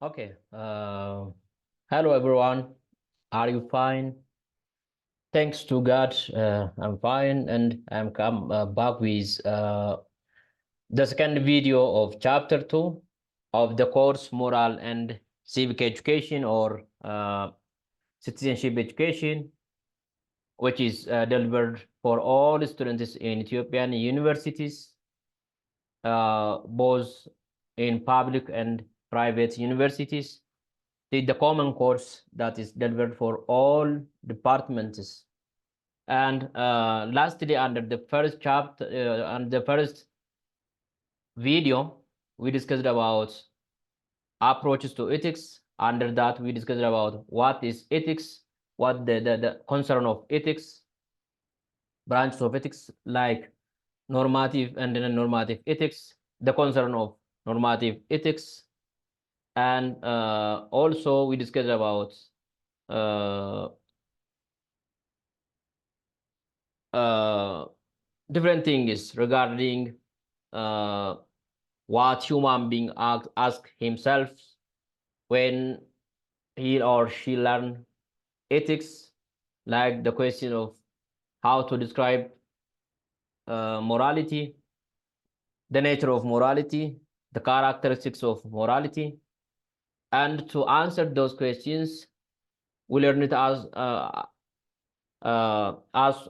Okay. Hello, everyone. Are you fine? Thanks to God, I'm fine, and I'm come back with the second video of chapter 2 of the course Moral and Civic Education or Citizenship Education, which is delivered for all students in Ethiopian universities, both in public and private universities. The common course that is delivered for all departments. And lastly, under the first chapter, and the first video, we discussed about approaches to ethics. Under that, we discussed about what is ethics, what the concern of ethics, branches of ethics like normative and non-normative ethics, the concern of normative ethics, and also we discussed about different things regarding what human being ask himself when he or she learn ethics, like the question of how to describe morality, the nature of morality, the characteristics of morality. And to answer those questions, we learn it as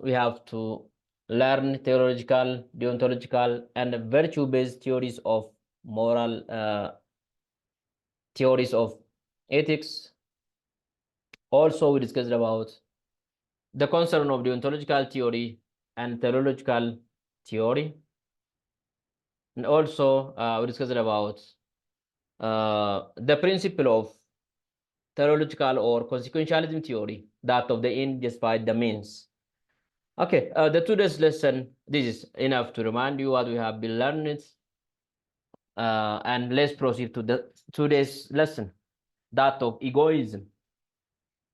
we have to learn teleological, deontological, and virtue-based theories of moral theories of ethics. Also, we discussed about the concern of deontological theory and teleological theory. And also, we discussed about the principle of teleological or consequentialism theory, that of the end justified the means. Okay, the today's lesson, this is enough to remind you what we have been learning. And let's proceed to the today's lesson, that of egoism.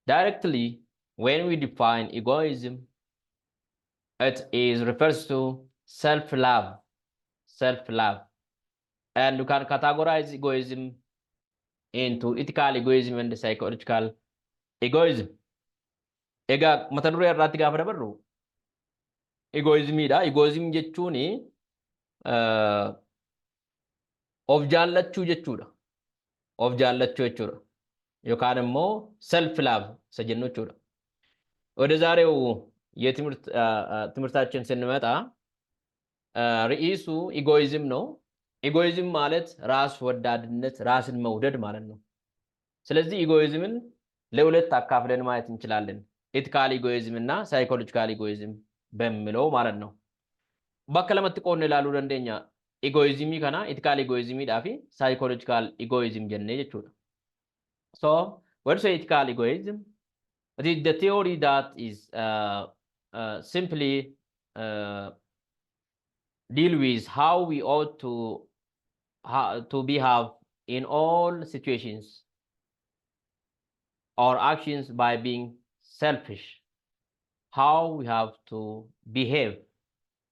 Directly, when we define egoism, it is refers to self-love, self-love. And you can categorize egoism into ethical egoism and psychological egoism. Egaa mata duree irraatti gaafa dabarru egoismiidha. Egoism jechuun of jaallachuu jechuudha. Of jaallachuu jechuudha. Yookaan immoo self love isa jennu jechuudha. ወደ ዛሬው የትምህርት ትምህርታችን ስንመጣ ርዕሱ egoism ነው። Egoism ማለት ራስ ወዳድነት፣ ራስን መውደድ ማለት ነው። ስለዚህ egoism ን ለሁለት አካፍለን ማየት እንችላለን። Ethical egoism እና psychological egoism በሚለው ማለት ነው። Bakka lamatti qoodne ilaaluu dandeenya. Egoismii kana ethical egoismiidhaa fi psychological egoism jennee jechuudha. So, what is ethical egoism? It is the theory that is simply deal with how we ought to behave in all situations or actions by being selfish. How we have to behave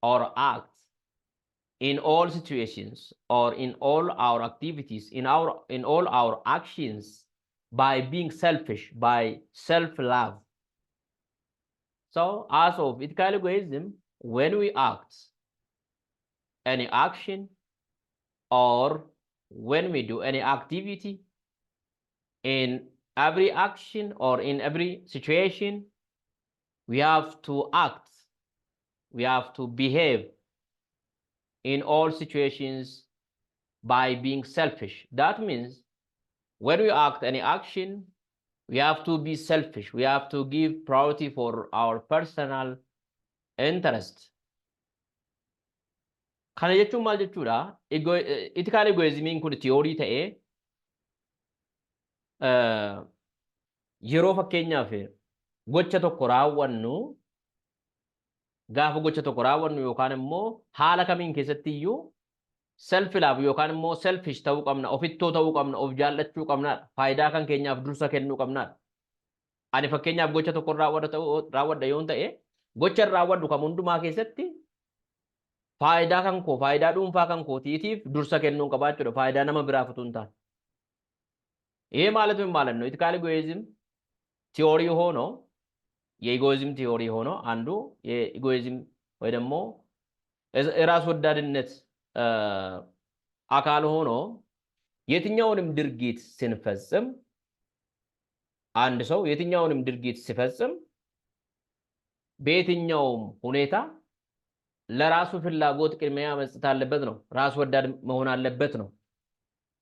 or act in all situations or in all our activities, in all our actions by being selfish, by self-love. So as of ethical egoism, when we act any action or when we do any activity, in every action or in every situation, we have to act, we have to behave in all situations by being selfish. That means when we act any action, we have to be selfish. We have to give priority for our personal interest. Kana jechuun maal jechuudha? Ethical egoismiin kun theory ta'ee yeroo fakkeenyaaf gocha tokko raawwannu, gaafa gocha tokko raawwannu yookaan immoo haala kamiin keessatti iyyuu self love yookaan immoo selfish ta'uu qabna, ofittoo ta'uu qabna, of jaallachuu qabna, faayidaa kan keenyaaf dursa kennuu qabna. Ani fakkeenyaaf gocha tokko raawwadha yoon ta'e, gocha raawwadhu kam hundumaa keessatti faayidaa kan koo, faayidaa dhuunfaa kan kootiitiif dursa kennuu qabaa jechuudha. Faayidaa nama biraaf utuu hin taane. ይሄ ማለት ምን ማለት ነው? Ethical egoism theory ሆኖ የ egoism theory ሆኖ አንዱ የ egoism ወይ ደግሞ የራስ ወዳድነት አካል ሆኖ የትኛውንም ድርጊት ስንፈጽም፣ አንድ ሰው የትኛውንም ድርጊት ሲፈጽም በየትኛውም ሁኔታ ለራሱ ፍላጎት ቅድሚያ መስጠት አለበት ነው። ራስ ወዳድ መሆን አለበት ነው።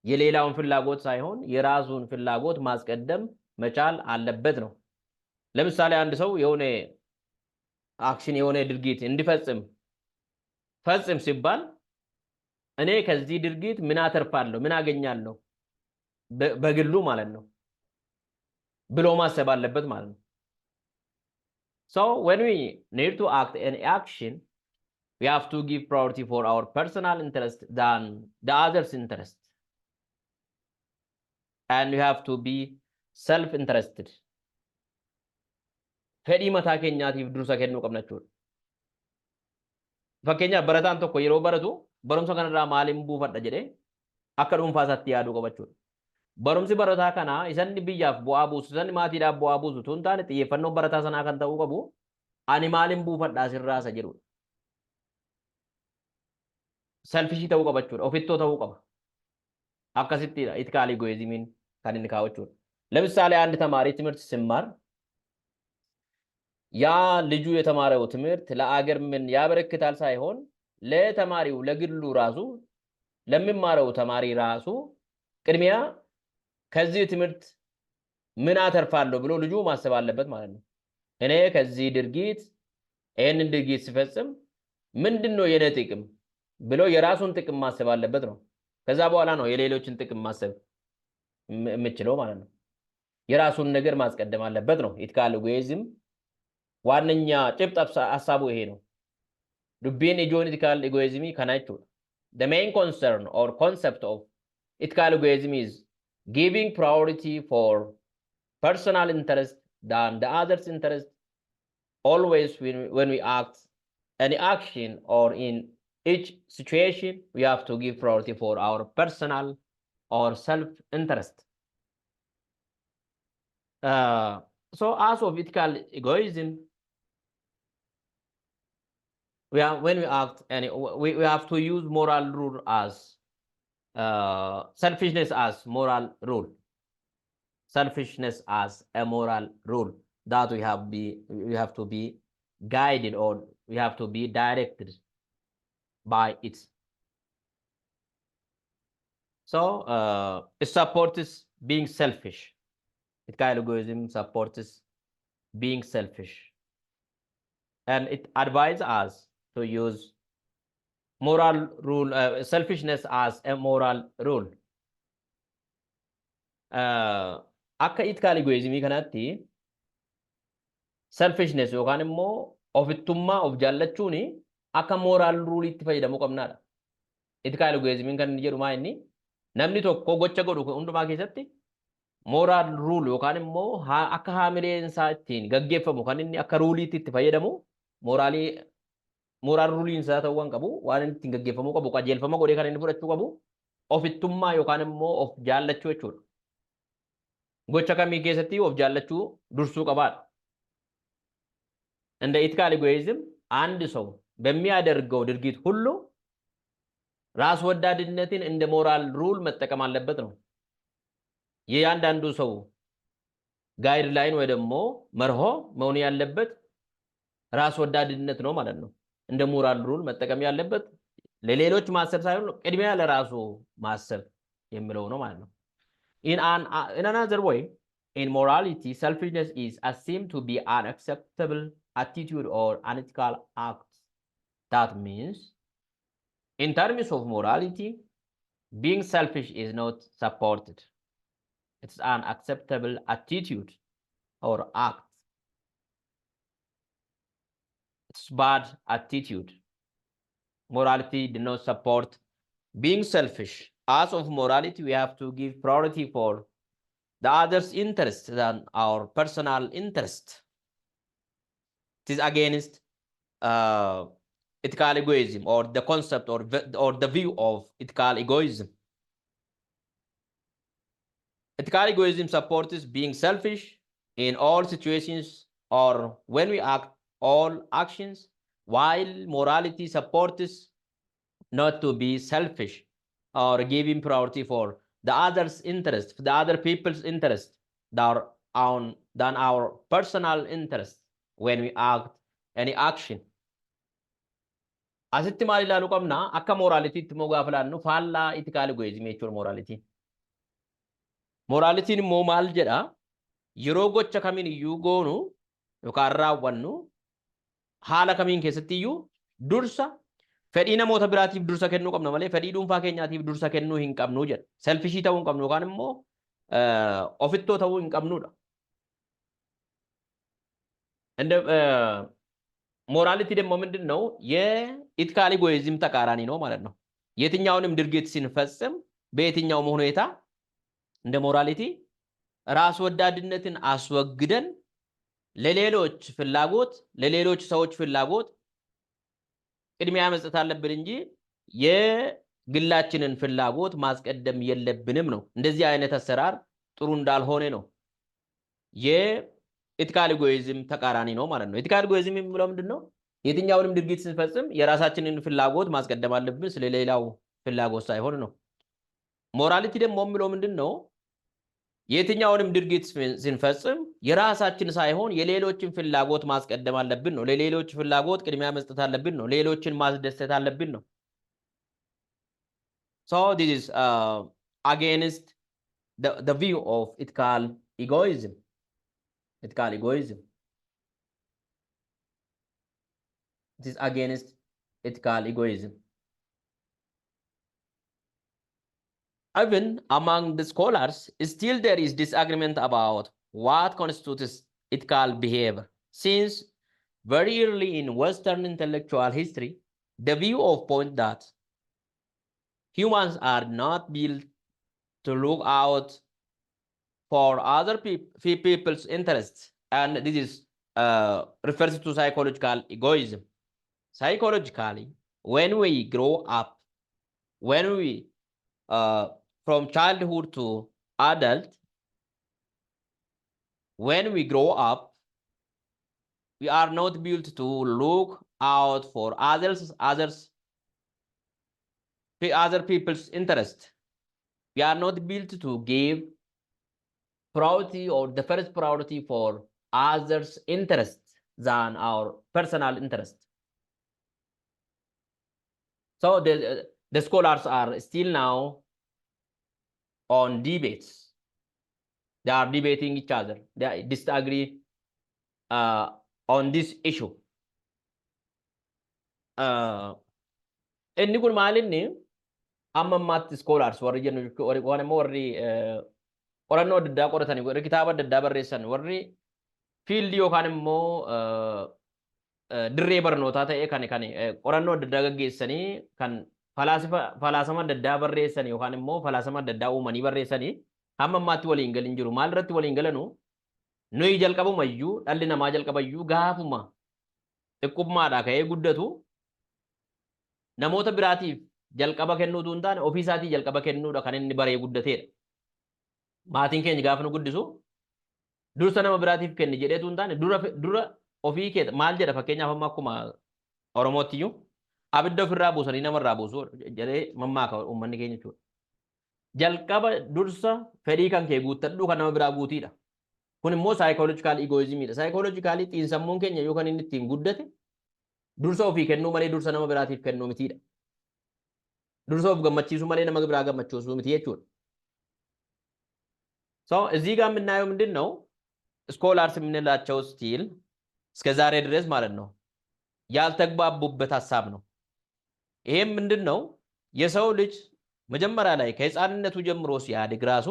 የሌላውን ፍላጎት ሳይሆን የራሱን ፍላጎት ማስቀደም መቻል አለበት ነው። ለምሳሌ አንድ ሰው የሆነ action፣ የሆነ ድርጊት እንዲፈጽም ፈጽም ሲባል እኔ ከዚህ ድርጊት ምን አተርፋለሁ፣ ምን አገኛለሁ፣ በግሉ ማለት ነው ብሎ ማሰብ አለበት ማለት ነው። So when we need to act an action, we have to give priority for our personal interest than the others' interest. And we have to be self-interested. Fedhii mataa keenyaatiif dursa kennuu qabna jechuudha. Fakkeenyaaf, barataan tokko yeroo baratu barumsa kanarraa maaliin buufadha jedhee akka dhuunfaa isaatti yaaduu qaba jechuudha. Barumsi barataa kanaa isanni biyyaaf bu'aa buusu, isanni maatiidhaaf bu'aa buusu tun taane, xiyyeeffannoon barataa sanaa kan ta'uu qabu ani maaliin buufadha asirraa isa jedhudha. Selfish ta'uu qaba jechuudha. Ofittoo ta'uu qaba. Akkasittidha ethical egoismiin kan inni kaa'u jechuudha. ለምሳሌ አንድ ተማሪ ትምህርት ሲማር ያ ልጁ የተማረው ትምህርት ለአገር ምን ያበረክታል ሳይሆን ለተማሪው ለግሉ ራሱ ለሚማረው ተማሪ ራሱ ቅድሚያ ከዚህ ትምህርት ምን አተርፋለሁ ብሎ ልጁ ማሰብ አለበት ማለት ነው። እኔ ከዚህ ድርጊት፣ ይህንን ድርጊት ስፈጽም ምንድን ነው የኔ ጥቅም ብሎ የራሱን ጥቅም ማሰብ አለበት ነው። ከዛ በኋላ ነው የሌሎችን ጥቅም ማሰብ የምችለው ማለት ነው። የራሱን ነገር ማስቀደም አለበት ነው። Ethical egoism ዋነኛ ጭብጥ ሀሳቡ ይሄ ነው። Dubbiin ijoon ethical egoismii kana jechuudha. The main concern or concept of ethical egoism is giving priority for personal interest than the others' interest. Always when we act any action or in each situation, we have to give priority for our personal or self-interest. So as of ethical egoism, we are when we act and we have to use moral rule as selfishness as moral rule. Selfishness as a moral rule that we have to be guided or we have to be directed by it. So it supports being selfish. Ethical egoism supports being selfish. And it advises us to use moral rule, selfishness as a moral rule. Akka ethical egoismii kanatti selfishness yookaan immoo ofittummaa, of jaallachuun akka moral ruleitti fayyadamuu qabnaadha. Ethical egoismiin kan inni jedhu maa inni namni tokko gocha godhu hundumaa keessatti moral rule yookaan immoo akka haamileen isaa ittiin gaggeeffamu kan inni akka ruleitti itti fayyadamu, moral ruleiin isaa ta'uu kan qabu, waan inni ittiin gaggeeffamuu qabu, qajeelfama godhee kan inni fudhachuu qabu ofittummaa yookaan immoo of jaallachuu jechuudha. Gocha kamii keessatti of jaallachuu dursuu qabaadha. እንደ ethical egoism አንድ ሰው በሚያደርገው ድርጊት ሁሉ ራስ ወዳድነትን እንደ moral rule መጠቀም አለበት ነው። የእያንዳንዱ ሰው guideline ወይ ደግሞ መርሆ መሆን ያለበት ራስ ወዳድነት ነው ማለት ነው። እንደ moral rule መጠቀም ያለበት ለሌሎች ማሰብ ሳይሆን ቅድሚያ ለራሱ ማሰብ የሚለው ነው ማለት ነው። In another way, in morality, selfishness is assumed to be an acceptable attitude or unethical act. That means, in terms of morality, being selfish is not supported. It's an acceptable attitude or act. It's bad attitude. Morality did not support being selfish. As of morality, we have to give priority for the others' interest than our personal interest. It is against ethical egoism or the concept or the view of ethical egoism. Ethical egoism supports being selfish in all situations or when we act all actions, while morality supports not to be selfish or giving priority for the others' interest, the other people's interest, our own, than our personal interest when we act any action. Asitti maal ilaaluu qabna? Akka moralitytti immoo gaafa ilaallu, faallaa ethical egoism jechuudha moralityn. Moralityn immoo maal jedha? Yeroo gocha kamiin iyyuu goonu yookaan raawwannu, haala kamiin keessatti iyyuu, dursa fedhii namoota biraatiif dursa kennuu qabna malee fedhii dhuunfaa keenyaatiif dursa kennuu hin qabnu jedha. Selfishii ta'uu hin qabnu yookaan immoo ofittoo ta'uu hin qabnudha. እንደ morality ደግሞ ምንድን ነው? የ ethical egoism ተቃራኒ ነው ማለት ነው። የትኛውንም ድርጊት ስንፈጽም በየትኛውም ሁኔታ እንደ morality ራስ ወዳድነትን አስወግደን ለሌሎች ፍላጎት፣ ለሌሎች ሰዎች ፍላጎት ቅድሚያ መስጠት አለብን እንጂ የግላችንን ፍላጎት ማስቀደም የለብንም ነው። እንደዚህ አይነት አሰራር ጥሩ እንዳልሆነ ነው። የ ethical egoism ተቃራኒ ነው ማለት ነው። Ethical egoism የሚለው ምንድን ነው? የትኛውንም ድርጊት ስንፈጽም የራሳችንን ፍላጎት ማስቀደም አለብን፣ ስለሌላው ፍላጎት ሳይሆን ነው። Morality ደግሞ የሚለው ምንድን ነው? የትኛውንም ድርጊት ስንፈጽም የራሳችን ሳይሆን የሌሎችን ፍላጎት ማስቀደም አለብን ነው። ለሌሎች ፍላጎት ቅድሚያ መስጠት አለብን ነው። ሌሎችን ማስደሰት አለብን ነው። So this is against the view of ethical egoism. Ethical egoism. It is against ethical egoism. Even among the scholars, still there is disagreement about what constitutes ethical behavior. Since very early in Western intellectual history, the view of point that humans are not built to look out for other people's interests, and this is refers to psychological egoism. Psychologically, when we grow up, when we from childhood to adult, when we grow up, we are not built to look out for other people's interest. We are not built to give priority or the first priority for others' interest than our personal interest. So the scholars are still now on debates. They are debating each other. They disagree on this issue. Inni kun maal, inni amma ammaatti scholars warri jennu, warri waan immoo warri qorannoo adda addaa qoratanii, warri kitaaba adda addaa barreessan, warri fieldii yookaan immoo dirree barnootaa ta'e kan qorannoo adda addaa gaggeessanii, kan falaasama adda addaa barreessan yookaan immoo falaasama adda addaa uumanii barreessanii, hamma ammaatti waliin galin jiru. Maal irratti waliin galanu? Nuyi jalqabumayyuu, dhalli namaa jalqabayyuu gaafuma xiqqummaadhaa ka'ee guddatu namoota biraatiif jalqaba kennuutu hin taane ofii isaatii jalqaba kennuudha kan inni baree guddateedha. Maatiin keenya gaafa nu guddisu dursa nama biraatiif kenni jedheetu hin taane dura ofii kee. Maal jedha? Fakkeenyaaf, amma akkuma Oromootti iyyuu abidda ofirraa buusanii namarraa buusuu jedhee mammaaka uummanni keenya jechuudha. Jalqaba dursa fedhii kan kee guuttadhu, kan nama biraa guutiidha. Kun immoo psychological egoismiidha. Psychologically xiinsammuun keenya yoo kan inni ittiin guddate dursa ofii kennuu malee dursa nama biraatiif kennuu mitiidha. Dursa of gammachiisuu malee nama biraa gammachiisuu miti jechuudha. So እዚህ ጋር የምናየው ምንድን ነው? Scholars የምንላቸው still እስከ ዛሬ ድረስ ማለት ነው ያልተግባቡበት ሀሳብ ነው። ይሄም ምንድን ነው? የሰው ልጅ መጀመሪያ ላይ ከህፃንነቱ ጀምሮ ሲያድግ ራሱ፣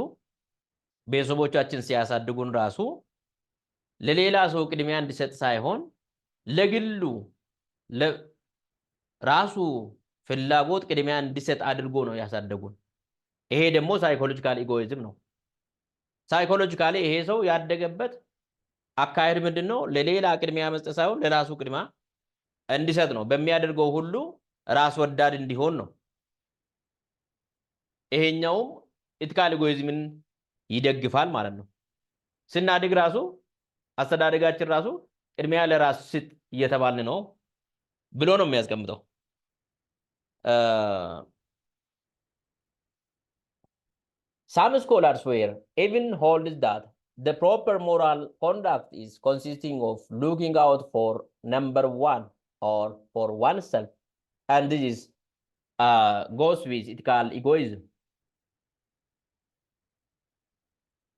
ቤተሰቦቻችን ሲያሳድጉን ራሱ ለሌላ ሰው ቅድሚያ እንዲሰጥ ሳይሆን ለግሉ ራሱ ፍላጎት ቅድሚያ እንዲሰጥ አድርጎ ነው ያሳደጉን። ይሄ ደግሞ psychological egoism ነው። Psychologically ይሄ ሰው ያደገበት አካሄድ ምንድን ነው? ለሌላ ቅድሚያ መስጠት ሳይሆን ለራሱ ቅድሚያ እንዲሰጥ ነው። በሚያደርገው ሁሉ ራስ ወዳድ እንዲሆን ነው። ይሄኛውም ethical egoism ን ይደግፋል ማለት ነው። ስናድግ ራሱ አስተዳደጋችን ራሱ ቅድሚያ ለራስ ስጥ እየተባልን ነው ብሎ ነው የሚያስቀምጠው። Some scholars were even hold that the proper moral conduct is consisting of looking out for number one or for oneself, and this is goes with ethical egoism.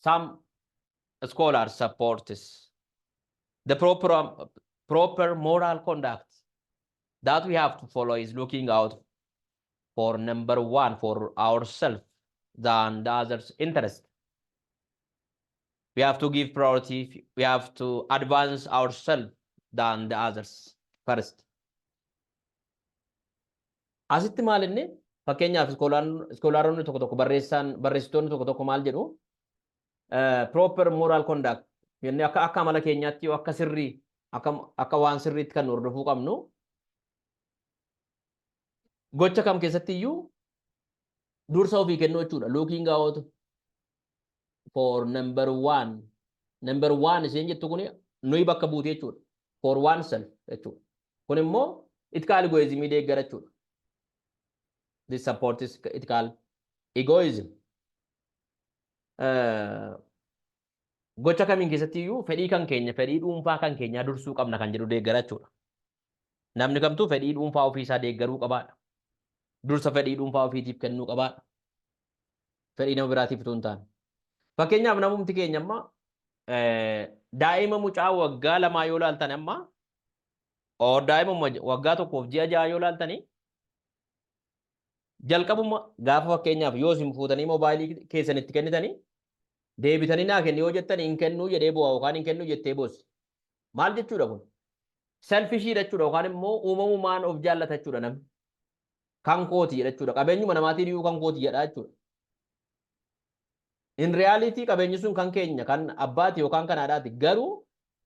Some scholars support this. The proper moral conduct that we have to follow is looking out for number one, for ourselves, than the others' interest. We have to give priority, we have to advance ourselves than the others first. Asitti maal inni, fakkeenyaaf, scholaronni tokko tokko, barreessaan, barreessitoonni tokko tokko maal jedhu? Proper moral conduct jennee akka amala keenyaatti yoo akka sirrii, akka waan sirriitti kan hordofuu qabnu, gocha kam keessatti iyyuu dursa ofii kennuu jechuudha. Looking out for number one. Number one isheen jettu kuni nuyi bakka buute jechuudha. For oneself jechuudha. Kun immoo ethical egoism deeggara jechuudha. This support is ethical egoism. Gocha kamiin keessatti iyyuu fedhii kan keenya, fedhii dhuunfaa kan keenyaa dursuu qabna kan jedhu deeggara jechuudha. Namni kamtuu fedhii dhuunfaa ofii isaa deeggaruu qabaadha. Dursa fedhii dhuunfaa ofiitiif kennuu qabaadha. Fedhii nama biraatiif utuu hin taane. Fakkeenyaaf, namumti keenya amma daa'ima mucaa waggaa 2 yoo laaltan amma, or daa'ima waggaa 1f ji'a 6 yoo laaltanii, jalqabuma gaafa, fakkeenyaaf, yoo isin fuutanii moobaayilii keessan itti kennitanii, deebitanii naa kenni yoo jettan, hin kennuu jedhee bu'aa yookaan hin kennuu jettee boossi. Maal jechuudha kun? Selfishii jechuudha, yookaan immoo uumamumaan of jaallata jechuudha namni. Kan kooti jechuudha. Qabeenyuma namaatiin iyyuu kan kooti jedha jechuudha. In reality qabeenyi sun kan keenya, kan abbaati yookaan kan haadhaati. Garuu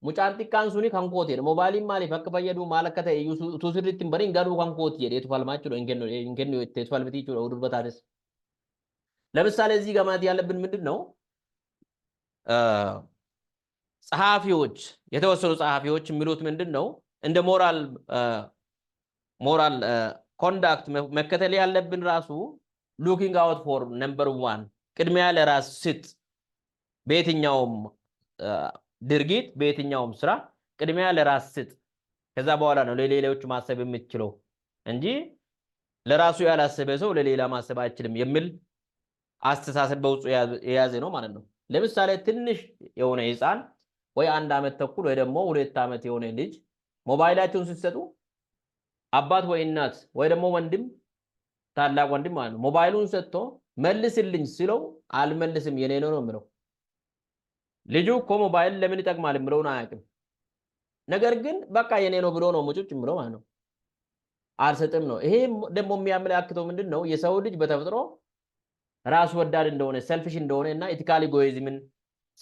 mucaan xiqqaan suni kan kooti jedha. Moobaayiliin maaliif akka fayyadu, maal akka ta'e iyyuu utuu sirriitti hin bariin, garuu kan kooti jedheetu falmaa jechuudha. Hin kennu, hin kennu jetteetu falmitii jechuudha durba taates. ለምሳሌ እዚህ ጋር ማለት ያለብን ምንድን ነው? ጸሐፊዎች፣ የተወሰኑ ጸሐፊዎች የሚሉት ምንድን ነው? እንደ moral conduct መከተል ያለብን ራሱ looking out for number one፣ ቅድሚያ ለራስ ስጥ። በየትኛውም ድርጊት፣ በየትኛውም ስራ ቅድሚያ ለራስ ስጥ። ከዛ በኋላ ነው ለሌሎች ማሰብ የምትችለው እንጂ ለራሱ ያላሰበ ሰው ለሌላ ማሰብ አይችልም የሚል አስተሳሰብ በውስጡ የያዘ ነው ማለት ነው። ለምሳሌ ትንሽ የሆነ ህፃን ወይ 1 ዓመት ተኩል ወይ ደግሞ 2 ዓመት የሆነ ልጅ ሞባይላቸውን ስትሰጡ፣ አባት ወይ እናት ወይ ደግሞ ወንድም፣ ታላቅ ወንድም ማለት ነው፣ ሞባይሉን ሰጥቶ መልስልኝ ሲለው አልመልስም፣ የኔ ነው ነው የሚለው። ልጁ እኮ ሞባይል ለምን ይጠቅማል የሚለውን አያውቅም። ነገር ግን በቃ የኔ ነው ብሎ ነው ሙጭጭ የሚለው ማለት ነው። አልሰጥም ነው። ይሄ ደግሞ የሚያመላክተው ምንድን ነው? የሰው ልጅ በተፈጥሮ ራስ ወዳድ እንደሆነ፣ selfish እንደሆነ እና ethical egoism ን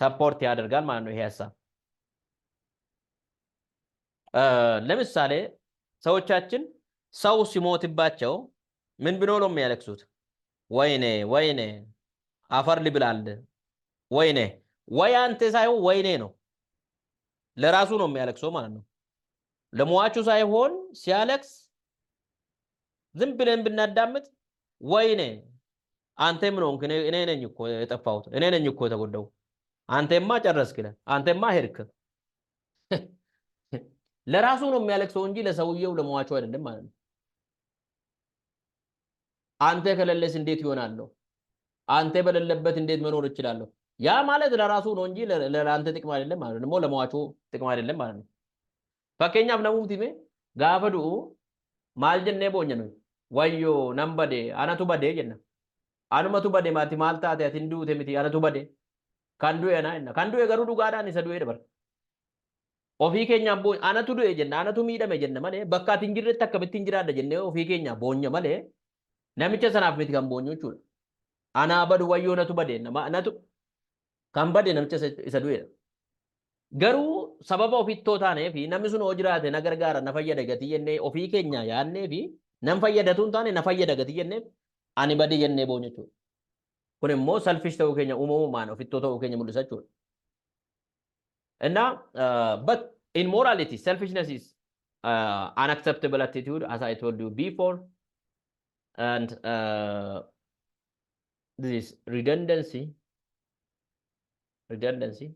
support ያደርጋል ማለት ነው ይሄ ሀሳብ። ለምሳሌ ሰዎቻችን ሰው ሲሞትባቸው ምን ብሎ ነው የሚያለቅሱት? ወይኔ ወይኔ አፈር ልብላል፣ ወይኔ፣ ወይ አንተ ሳይሆን ወይኔ ነው። ለራሱ ነው የሚያለቅሰው ማለት ነው። ለሟቹ ሳይሆን ሲያለቅስ ዝም ብለን ብናዳምጥ ወይኔ፣ አንተ ምን ሆንክ? እኔ ነኝ እኮ የጠፋሁት፣ እኔ ነኝ እኮ የተጎዳው። አንተማ ጨረስክ ይላል። አንተማ ሄድክ። ለራሱ ነው የሚያለቅሰው እንጂ ለሰውየው፣ ለሟቹ አይደለም ማለት ነው። አንተ ከሌለስ እንዴት ይሆናለሁ? አንተ በሌለበት እንዴት መኖር እችላለሁ? ያ ማለት ለራሱ ነው እንጂ ለአንተ ጥቅም አይደለም ማለት ነው። ደግሞ ለሟቹ ጥቅም አይደለም ማለት ነው። Fakkeenyaaf, namumti mee gaafa du'u maal jennee boonya nuyi? Wayyoo, nan bade, anatu bade jenna. Anumatu bade, maati maal taate, ati hin duute miti, anatu bade. Kan du'e ana jenna. Kan du'e garuu dhugaadhaan isa du'e dabar. Ofii keenyaaf boonya, anatu du'e jenna, anatu miidhame jenna malee, bakka ati hin jirretti akkamittiin jiraadha jennee ofii keenyaaf boonya malee, namicha sanaaf miti kan boonyu jechuudha. Anaa badu, wayyoo, natu bade, natu kan bade, namicha isa du'edha. Garuu sababa ofittoo taanee fi namni sun hoo jiraate na gargaara, na fayyada gatii jennee ofii keenya yaadnee fi nan fayyadatu hin taane, na fayyada gatii jennee, ani bade jennee boonyu jechuudha. Kun immoo selfish ta'uu keenya uumamumaan ofittoo ta'uu keenya mul'isa jechuudha. እና but in morality, selfishness is unacceptable attitude, as I told you before, and this is redundancy. Redundancy.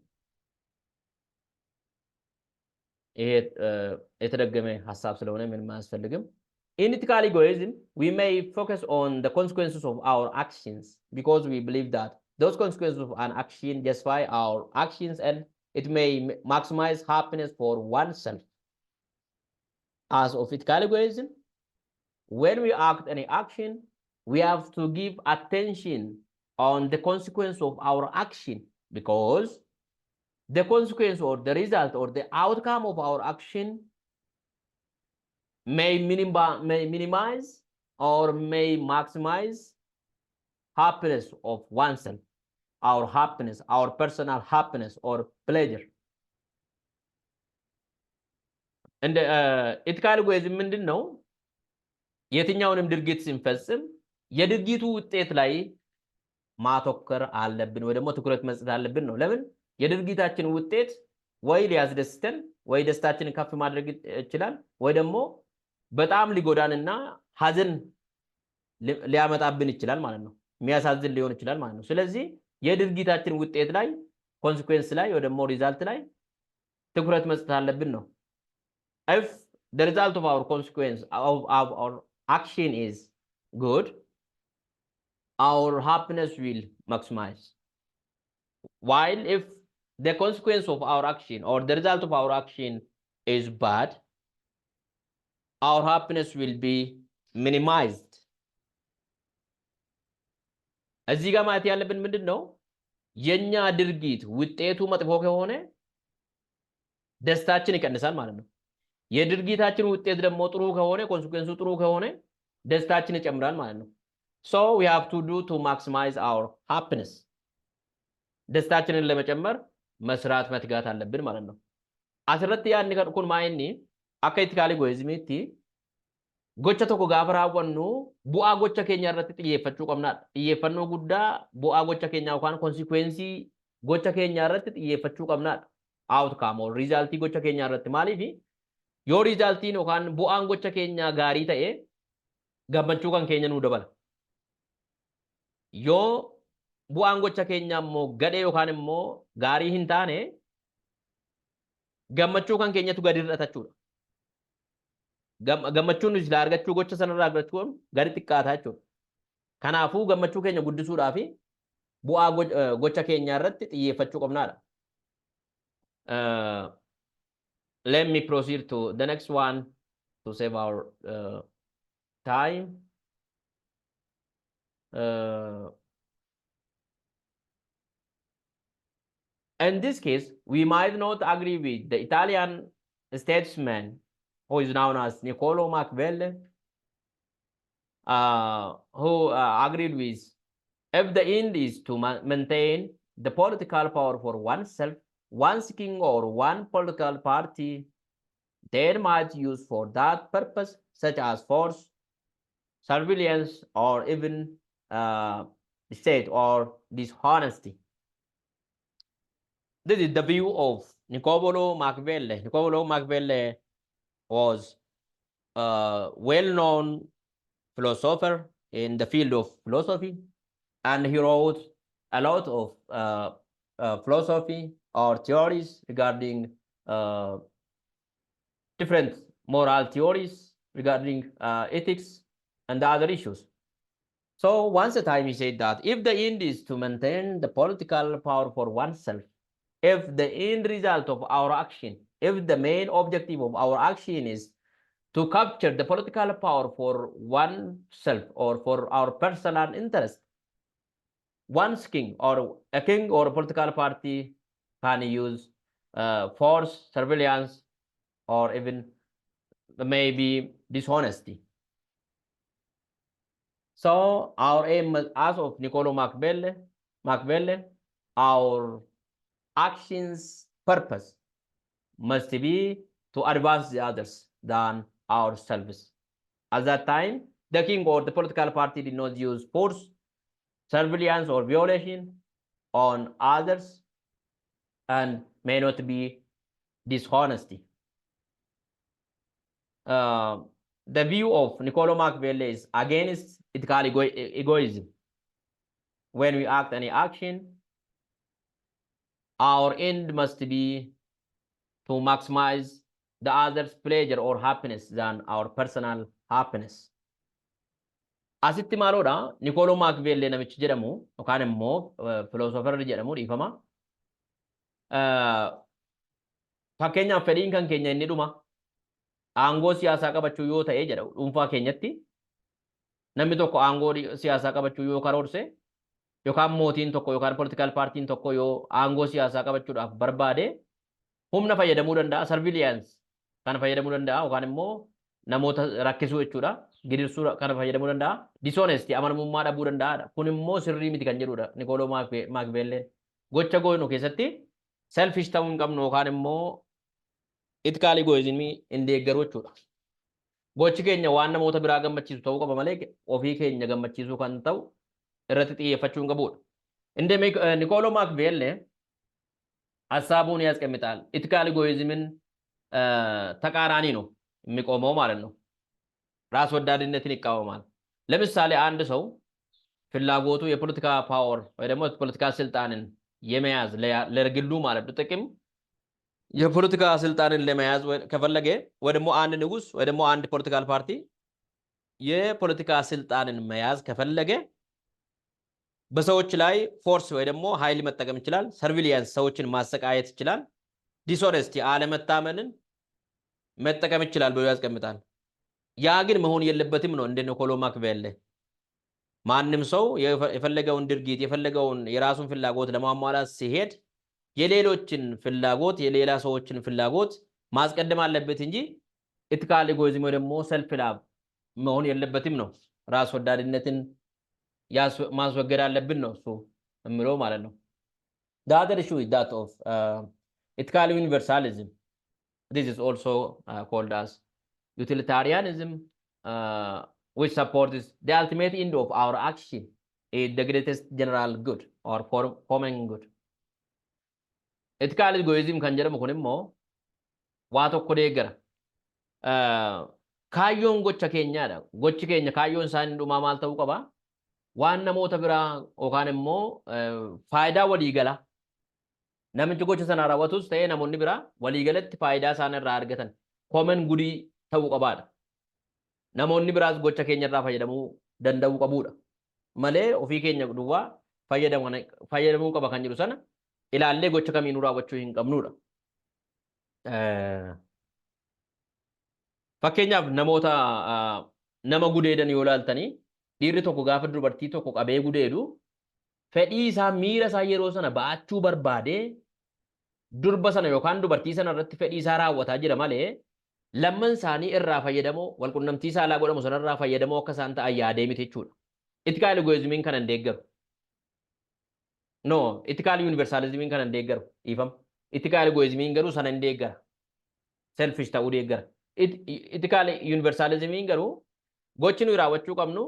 ይሄ የተደገመ ሀሳብ ስለሆነ ምንም አያስፈልግም። In ethical egoism, we may focus on the consequences of our actions because we believe that those consequences of an action justify our actions and it may maximize happiness for oneself. As of ethical egoism, when we act any action, we have to give attention on the consequence of our action because the consequence or the result or the outcome of our action may minimize or may maximize happiness of oneself, our happiness, our personal happiness or pleasure. እንደ ethical egoism ምንድን ነው? የትኛውንም ድርጊት ስንፈጽም የድርጊቱ ውጤት ላይ ማተኮር አለብን ወይ ደግሞ ትኩረት መስጠት አለብን ነው። ለምን? የድርጊታችን ውጤት ወይ ሊያስደስተን ወይ ደስታችንን ከፍ ማድረግ ይችላል፣ ወይ ደግሞ በጣም ሊጎዳንና ሀዘን ሊያመጣብን ይችላል ማለት ነው። የሚያሳዝን ሊሆን ይችላል ማለት ነው። ስለዚህ የድርጊታችን ውጤት ላይ consequence ላይ ወይ ደግሞ result ላይ ትኩረት መስጠት አለብን ነው። If the result of our consequence of our action is good, our happiness will maximize. While if the consequence of our action or the result of our action is bad, our happiness will be minimized. እዚህ ጋር ማለት ያለብን ምንድን ነው? የኛ ድርጊት ውጤቱ መጥፎ ከሆነ ደስታችን ይቀንሳል ማለት ነው። የድርጊታችን ውጤት ደግሞ ጥሩ ከሆነ፣ consequence ኡ ጥሩ ከሆነ ደስታችን ይጨምራል ማለት ነው። So we have to do to maximize our happiness. ደስታችንን ለመጨመር መስራት መትጋት አለብን ማለት ነው። Asirratti yaadni kun maa inni akka ethical egoismiitti gocha tokko gaafa raawwannu bu'aa gocha keenya irratti xiyyeeffachuu qabnaadha. Xiyyeeffannoo guddaa bu'aa gocha keenyaa yookaan consequence gocha keenyaa irratti xiyyeeffachuu qabnaadha. Outcome or result gocha keenyaa irratti. Maaliif? Yoo resultiin yookaan bu'aan gocha keenyaa gaarii ta'e, gammachuu kan keenya nuu dabala. Yoo bu'aan gocha keenyaa immoo gadhee yookaan immoo gaarii hin taane, gammachuu kan keenyatu gadi hir'ata jechuudha. Gammachuun nuti silaa argachuu gocha sanarraa argachuun gadi xiqqaata jechuudha. Kanaafuu gammachuu keenya guddisuudhaaf bu'aa gocha keenyaa irratti xiyyeeffachuu qabnaadha. Let me proceed to the next one to save our time. In this case, we might not agree with the Italian statesman who is known as Niccolo Machiavelli, who agreed with if the end is to maintain the political power for oneself, one's king or one political party, then might use for that purpose, such as force, surveillance, or even deceit or dishonesty. This is the view of Niccolo Machiavelli. Niccolo Machiavelli was a well-known philosopher in the field of philosophy, and he wrote a lot of philosophy or theories regarding different moral theories regarding ethics and other issues. So once a time he said that if the end is to maintain the political power for oneself, if the end result of our action, if the main objective of our action is to capture the political power for oneself or for our personal interest, one's king or a king or a political party can use force, surveillance, or even maybe dishonesty. So our aim, as of Niccolo Machiavelli, our actions purpose must be to advance the others than ourselves. At that time, the king or the political party did not use force. Surveillance or violation on others and may not be dishonesty. The view of Niccolo Machiavelli is against ethical egoism. When we act any action, our end must be to maximize the other's pleasure or happiness than our personal happiness. Asitti maaloodha? Niccolo Machiavelli namichi jedhamu yookaan immoo philosopherri jedhamu, dhiifama. Fakkeenyaaf, fedhiin kan keenya inni dhuma aangoo siyaasaa qabachuu yoo ta'e jedha, dhuunfaa keenyatti namni tokko aangoo siyaasaa qabachuu yoo karoorse yookaan mootiin tokko yookaan political partyn tokko yoo aangoo siyaasaa qabachuudhaaf barbaade, humna fayyadamuu danda'a, surveillance kana fayyadamuu danda'a, yookaan immoo namoota rakkisuu jechuudha, gidirsuu kana fayyadamuu danda'a, dishonesty, amanamummaa dhabuu danda'aadha. Kun immoo sirrii miti kan jedhudha Niccolo Machiavelliin. Gocha goonu keessatti selfish ta'uu hin qabnu yookaan immoo ethical egoism hin deeggaru jechuudha. Gochi keenya waan namoota biraa gammachiisu ta'uu qaba malee ofii keenya gammachiisuu kan ta'u irratti xiyyeeffachuu hin qabudha. እንደ ኒኮሎ ማክቬሌ ሀሳቡን ያስቀምጣል። Ethical egoism ን ተቃራኒ ነው የሚቆመው ማለት ነው። ራስ ወዳድነትን ይቃወማል። ለምሳሌ አንድ ሰው ፍላጎቱ የፖለቲካ power ወይ ደግሞ የፖለቲካ ስልጣንን የመያዝ ለግሉ ማለት ነው ጥቅም የፖለቲካ ስልጣንን ለመያዝ ከፈለገ ወይ ደግሞ አንድ ንጉስ ወይ ደግሞ አንድ political party የፖለቲካ ስልጣንን መያዝ ከፈለገ በሰዎች ላይ force ወይ ደግሞ ኃይል መጠቀም ይችላል። Surveillance፣ ሰዎችን ማሰቃየት ይችላል። Dishonesty፣ አለመታመንን መጠቀም ይችላል ብሎ ያስቀምጣል። ያ ግን መሆን የለበትም ነው እንደ ኒኮሎ ማክቬሌ። ማንም ሰው የፈለገውን ድርጊት፣ የፈለገውን የራሱን ፍላጎት ለማሟላት ሲሄድ የሌሎችን ፍላጎት፣ የሌላ ሰዎችን ፍላጎት ማስቀደም አለበት እንጂ ethical egoism ወይ ደግሞ self love መሆን የለበትም ነው። ራስ ወዳድነትን ማስወገድ አለብን ነው እሱ የሚለው ማለት ነው። The other issue is that of ethical universalism. This is also called as utilitarianism, which supports the ultimate end of our action is the greatest general good or for common good. Ethical egoism kan jedhamu kun immoo waa tokko deeggara. Kaayyoon gocha keenyaadha. Gochi keenya kaayyoon isaa inni dhumaa maal ta'uu qaba? Waan namoota biraa yookaan immoo faayidaa waliigalaa. Namichi gocha sana raawwatus ta'ee namoonni biraa waliigalatti faayidaa isaan irraa argatan common goodii ta'uu qabaadha. Namoonni biraas gocha keenya irraa fayyadamuu danda'uu qabuudha. Malee ofii keenya duwwaa fayyadamuu qaba kan jedhu sana ilaallee gocha kamiinuu raawwachuu hin qabnudha. Fakkeenyaaf, namoota nama gudeedan yoo ilaaltanii, dhiirri tokko gaafa dubartii tokko qabee gudeedu fedhii isaa, miira isaa yeroo sana ba'achuu barbaadee durba sana yookaan dubartii sana irratti fedhii isaa raawwataa jira malee lamman isaanii irraa fayyadamoo, walqunnamtii saalaa godhamu sanarraa fayyadamoo akka isaan ta'an yaadee miti jechuudha. Ethical egoismiin kana hin deeggaru. No, ethical universalismiin kana hin deeggaru. Dhiifama. Ethical egoismiin garuu sana hin deeggara. Selfish ta'uu deeggara. Ethical universalismiin garuu gochi nuyi raawwachuu qabnu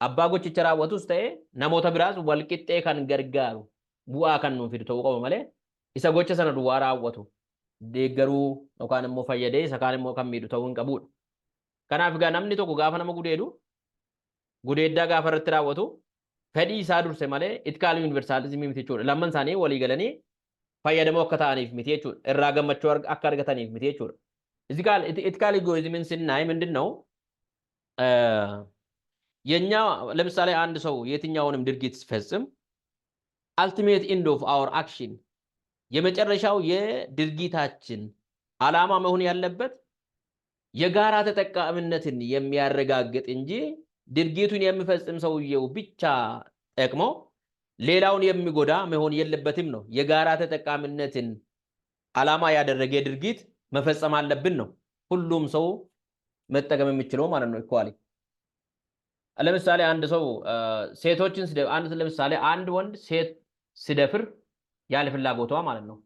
abbaa gochicha raawwatus ta'e namoota biraas wal qixxee kan gargaaru, bu'aa kan nuuf fidu ta'uu qaba malee isa gocha sana duwwaa raawwatu deeggaruu yookaan immoo fayyadee isa kaan immoo kan miidhu ta'uu hin qabudha. Kanaaf egaa namni tokko gaafa nama gudeedu, gudeeddaa gaafa irratti raawwatu, fedhii isaa durse malee ethical universalismii miti jechuudha. Lamman isaanii walii galanii fayyadamoo akka ta'aniif miti jechuudha. Irraa gammachuu akka argataniif miti jechuudha. Ethical egoism ን ስናይ ምንድን ነው የኛ ለምሳሌ አንድ ሰው የትኛውንም ድርጊት ሲፈጽም ultimate end of our action፣ የመጨረሻው የድርጊታችን ዓላማ መሆን ያለበት የጋራ ተጠቃሚነትን የሚያረጋግጥ እንጂ ድርጊቱን የሚፈጽም ሰውየው ብቻ ጠቅሞ ሌላውን የሚጎዳ መሆን የለበትም ነው። የጋራ ተጠቃሚነትን ዓላማ ያደረገ ድርጊት መፈጸም አለብን ነው። ሁሉም ሰው መጠቀም የሚችለው ማለት ነው። Equally ለምሳሌ አንድ ሰው ሴቶችን፣ አንድ ለምሳሌ አንድ ወንድ ሴት ሲደፍር ያለ ፍላጎቷ ማለት ነው፣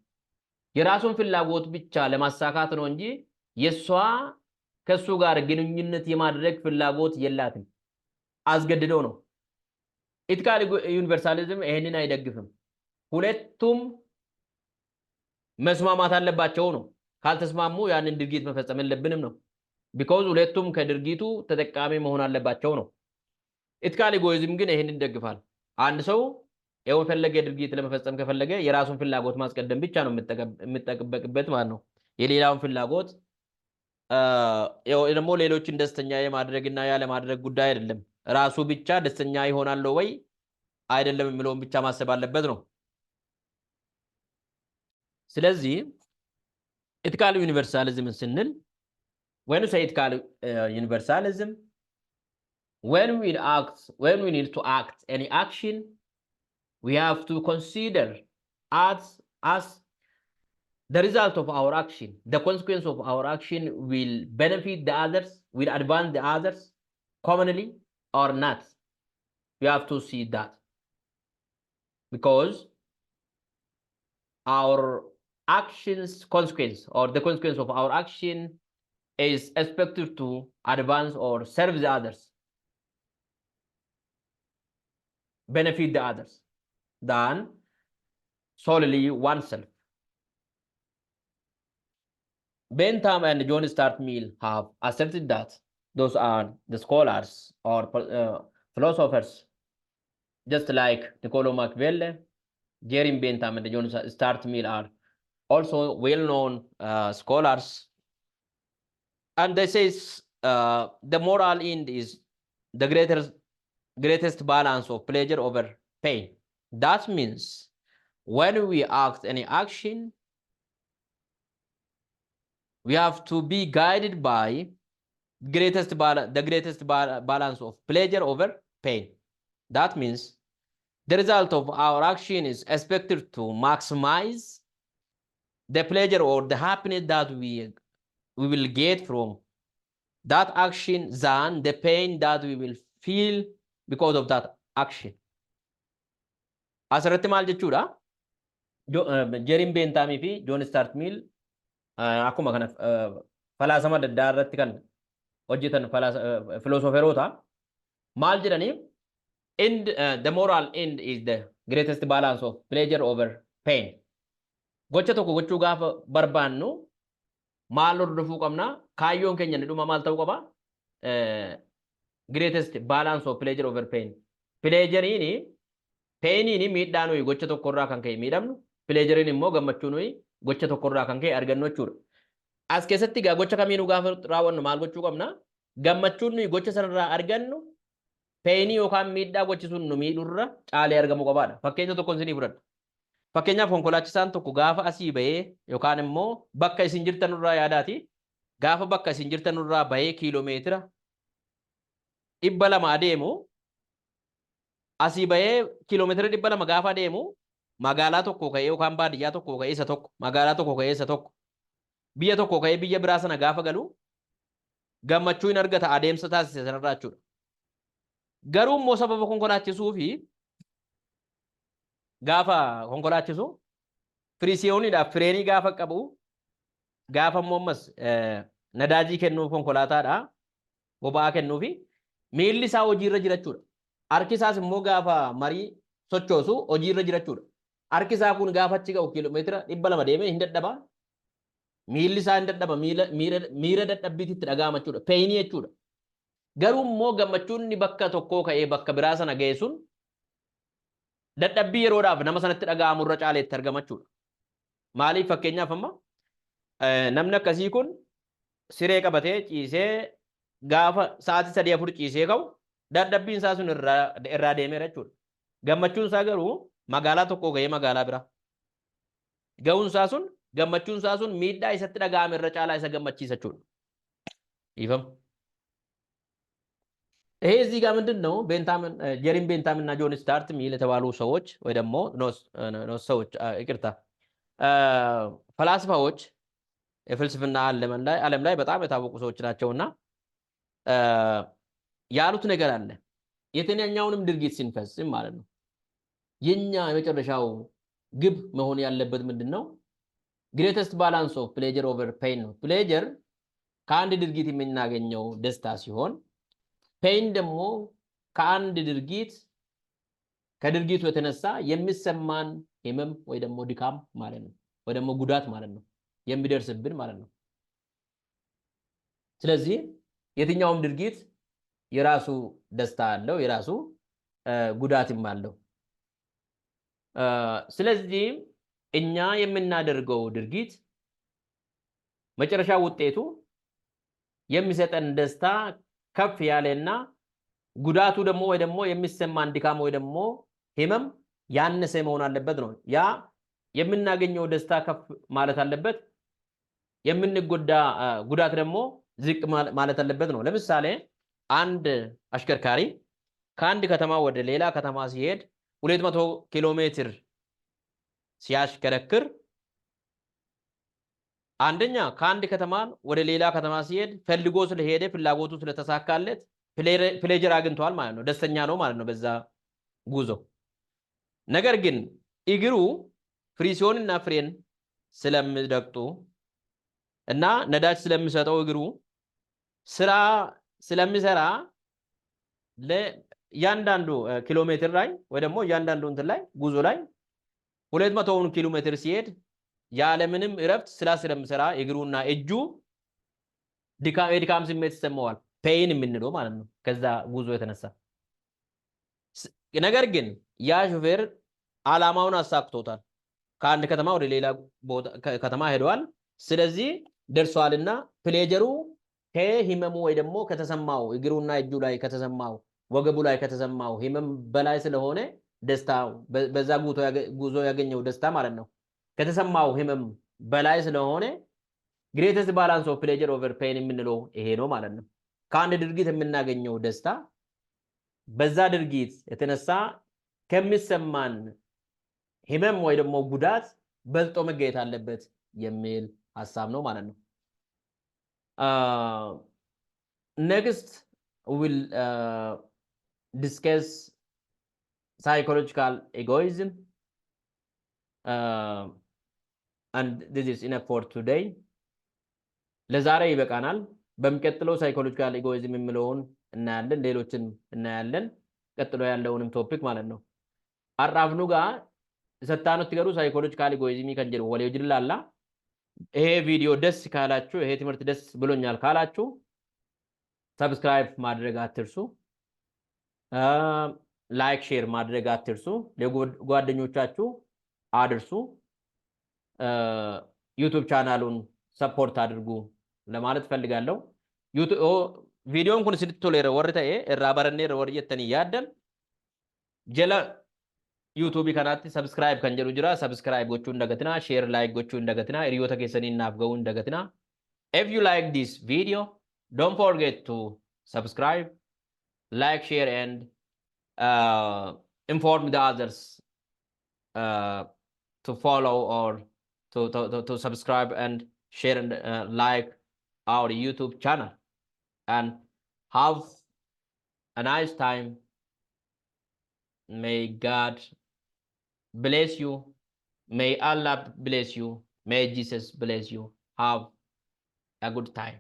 የራሱን ፍላጎት ብቻ ለማሳካት ነው እንጂ የእሷ ከእሱ ጋር ግንኙነት የማድረግ ፍላጎት የላትም። አስገድዶ ነው። Ethical universalism ይሄንን አይደግፍም። ሁለቱም መስማማት አለባቸው ነው። ካልተስማሙ ያንን ድርጊት መፈጸም የለብንም ነው። Because ሁለቱም ከድርጊቱ ተጠቃሚ መሆን አለባቸው ነው። Ethical egoism ግን ይህንን ይደግፋል። አንድ ሰው የፈለገ ድርጊት ለመፈጸም ከፈለገ የራሱን ፍላጎት ማስቀደም ብቻ ነው የሚጠበቅበት ማለት ነው። የሌላውን ፍላጎት ደግሞ ሌሎችን ደስተኛ የማድረግና ያለማድረግ ጉዳይ አይደለም። ራሱ ብቻ ደስተኛ ይሆናል ወይ አይደለም የሚለውን ብቻ ማሰብ አለበት ነው። ስለዚህ ethical universalism ን ስንል፣ when we say ethical universalism, when we need to act any action, we have to consider as the result of our action, the consequence of our action will benefit the others, will advance the others commonly or not. We have to see that because our actions consequence or the consequence of our action is expected to advance or serve the others, benefit the others than solely oneself. Bentham and John Stuart Mill have asserted that those are the scholars or philosophers, just like Niccolo Machiavelli, Jeremy Bentham and John Stuart Mill are also well-known scholars. And they say the moral end is the greatest balance of pleasure over pain. That means when we act any action, we have to be guided by the greatest balance of pleasure over pain. That means the result of our action is expected to maximize the pleasure or the happiness that we will get from that action than the pain that we will feel because of that action. Asirratti maal jechuudha? Jeremy Benthamii fi John Stuart Mill akkuma kana falaasama adda addaa irratti kan hojjetan philosopheroota maal jedhanii, end the moral end is the greatest balance of pleasure over pain. Gocha tokko gochuu gaafa barbaannu maal hordofuu qabna? Kaayyoon keenya inni dhuma maal ta'uu qaba? Greatest balance of pleasure over pain. Pleasureiin painiin miidhaa nuyi gocha tokkorraa kan ka'e miidhamnu, pleasureiin immoo gammachuu nuyi gocha tokkorraa kan ka'e argannu jechuudha. As keessatti egaa gocha kamiinuu gaafa raawwannu maal gochuu qabna? Gammachuun nuyi gocha sanarraa argannu painii yookaan miidhaa gochi sun nu miidhurra caalee argamuu qabaadha. Fakkeenya tokkoon isinii fudhadha. Fakkeenyaaf, konkolaachisaan tokko gaafa asii bahee yookaan immoo bakka isin jirtanurraa yaadaati. Gaafa bakka isin jirtanurraa bahee kiiloomeetira 200 adeemu, asii bahee kiiloomeetira 200 gaafa adeemu, magaalaa tokko ka'ee yookaan baadiyyaa tokko ka'ee isa tokko, magaalaa tokko ka'ee isa tokko, biyya tokko ka'ee biyya biraa sana gaafa galu gammachuu hin argata adeemsa taasise sanarraa jechuudha. Garuu immoo sababa konkolaachisuu fi gaafa konkolaachisu firiisiyooniidhaaf fireenii gaafa qabu, gaafa immoo ammas nadaajii kennuuf konkolaataadha boba'aa kennuufi miilli isaa hojiirra jira jechuudha. Harki isaas immoo gaafa marii sochoosu hojiirra jira jechuudha. Harki isaa kun gaafa achi ga'u kiiloomeetira 200 deemee hin dadhaba. Miilli isaa hin dadhaba, miira dadhabbiitti itti dhaga'ama jechuudha. Painii jechuudha. Garuu immoo gammachuun inni bakka tokkoo ka'ee bakka biraa sana ga'e sun dadhabbii yeroodhaaf nama sanatti dhaga'amu irra caaleetti argama jechuudha. Maaliif, fakkeenyaaf amma namni akkasii kun siree qabatee ciisee gaafa sa'aatii 3 4 ciisee ka'u dadhabbiin isaa sun irraa deemeera jechuudha. Gammachuun isaa garuu magaalaa tokkoo ga'ee magaalaa biraa ga'uun isaa sun, gammachuun isaa sun miidhaa isatti dhaga'ame irra caalaa isa gammachiisa jechuudha. Dhiifama. ይሄ እዚህ ጋር ምንድን ነው? ቤንታምን ጀሪም ቤንታም እና ጆን ስታርት ሚል የተባሉ ሰዎች ወይ ደግሞ ሰዎች፣ ይቅርታ፣ ፈላስፋዎች የፍልስፍና ዓለም ላይ በጣም የታወቁ ሰዎች ናቸውና ያሉት ነገር አለ። የትኛውንም ድርጊት ስንፈጽም ማለት ነው የኛ የመጨረሻው ግብ መሆን ያለበት ምንድን ነው? Greatest balance of pleasure over pain ነው። Pleasure ከአንድ ድርጊት የምናገኘው ደስታ ሲሆን pain ደግሞ ከአንድ ድርጊት ከድርጊቱ የተነሳ የሚሰማን ህመም ወይ ደግሞ ድካም ማለት ነው፣ ወይ ደግሞ ጉዳት ማለት ነው፣ የሚደርስብን ማለት ነው። ስለዚህ የትኛውም ድርጊት የራሱ ደስታ አለው፣ የራሱ ጉዳትም አለው። ስለዚህ እኛ የምናደርገው ድርጊት መጨረሻ ውጤቱ የሚሰጠን ደስታ ከፍ ያለና ጉዳቱ ደግሞ ወይ ደግሞ የሚሰማን ድካም ወይ ደግሞ ህመም ያነሰ መሆን አለበት ነው። ያ የምናገኘው ደስታ ከፍ ማለት አለበት፣ የምንጎዳ ጉዳት ደግሞ ዝቅ ማለት አለበት ነው። ለምሳሌ አንድ አሽከርካሪ ከአንድ ከተማ ወደ ሌላ ከተማ ሲሄድ 200 ኪሎ ሜትር ሲያሽከረክር፣ አንደኛ ከአንድ ከተማ ወደ ሌላ ከተማ ሲሄድ ፈልጎ ስለሄደ፣ ፍላጎቱ ስለተሳካለት pleasure አግኝቷል ማለት ነው። ደስተኛ ነው ማለት ነው በዛ ጉዞ። ነገር ግን እግሩ ፍሪሲዮንና ፍሬን ስለሚረግጡ እና ነዳጅ ስለሚሰጠው፣ እግሩ ስራ ስለሚሰራ፣ እያንዳንዱ ኪሎ ሜትር ላይ ወይ ደግሞ እያንዳንዱ እንትን ላይ፣ ጉዞ ላይ 200ውን ኪሎ ሜትር ሲሄድ ያለምንም እረፍት ስራ ስለሚሰራ እግሩና እጁ የድካም ስሜት ይሰማዋል። Pain የምንለው ማለት ነው ከዛ ጉዞ የተነሳ። ነገር ግን ያ ሾፌር አላማውን አሳክቶታል። ከአንድ ከተማ ወደ ሌላ ከተማ ሄደዋል። ስለዚህ ደርሷልና pleasure ኡ ከህመሙ ወይ ደግሞ ከተሰማው እግሩና እጁ ላይ ከተሰማው፣ ወገቡ ላይ ከተሰማው ህመም በላይ ስለሆነ፣ ደስታ በዛ ጉዞ ያገኘው ደስታ ማለት ነው ከተሰማው ህመም በላይ ስለሆነ greatest balance of pleasure over pain የምንለው ይሄ ነው ማለት ነው። ከአንድ ድርጊት የምናገኘው ደስታ በዛ ድርጊት የተነሳ ከሚሰማን ህመም ወይ ደግሞ ጉዳት በልጦ መገኘት አለበት የሚል ሀሳብ ነው ማለት ነው። Next we'll discuss psychological egoism, and this is enough for today. ለዛሬ ይበቃናል። በሚቀጥለው psychological egoism የሚለውን እናያለን፣ ሌሎችን እናያለን። ቀጥሎ ያለውንም topic ማለት ነው። Har'aaf nu ga'a. Isa itti garuu psychological egoism kan jedhu walii wajjin ilaalla. ይሄ ቪዲዮ ደስ ካላችሁ፣ ይሄ ትምህርት ደስ ብሎኛል ካላችሁ subscribe ማድረግ አትርሱ። Like, share ማድረግ አትርሱ። ለጓደኞቻችሁ አድርሱ። YouTube channel ኡን support አድርጉ ለማለት ፈልጋለሁ። Viidiyoon kun isinitti toleera warri ta'e, irraa baranneerra warri jettanii yaaddan, jala YouTube kanaatti subscribe kan jedhu jira. Subscribe gochuu hin dagatinaa. Share, like gochuu hin dagatinaa. Hiriyoota keessanii naaf ga'uu hin dagatinaa. If you like this video, don't forget to subscribe, like, share and inform the others to follow or to subscribe and share and like our YouTube channel, and have a nice time. May God bless you. May Allah bless you. May Jesus bless you. Have a good time.